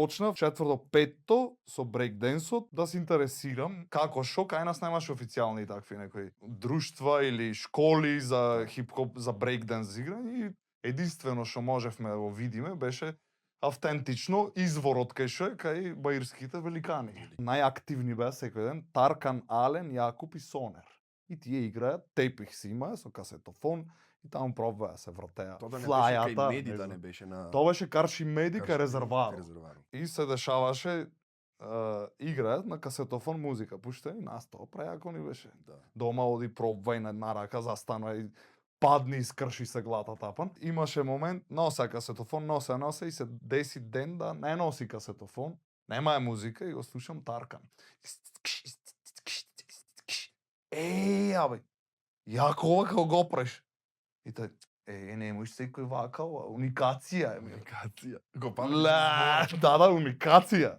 Почнав четврто, петто со брейкденсот да се интересирам како шо кај нас немаше официјални такви некои друштва или школи за хип-хоп, за брейкденс играње и единствено што можевме да го видиме беше автентично изворот кај шо е кај баирските великани. Најактивни беа секој ден Таркан, Ален, Јакуп и Сонер. И тие играат, тепих си имаа со касетофон и таму пробаа се вртеа. Тоа да не беше Флајата, кај Меди, не да знам. не беше на... Тоа беше Карши Меди кај Карши резерваро. резерваро. И се дешаваше играат на касетофон музика, пушта и нас тоа прејако ни беше. Да. Дома оди пробвај на една рака, застана и падни и скрши се глата тапан. Имаше момент, носе касетофон, носе и се деси ден да не носи касетофон, нема е музика и го слушам Таркан. Абе, јако ова како го преш. И тој, не можеш секој вака, уникација е. Комуникација. Го Да, уникација.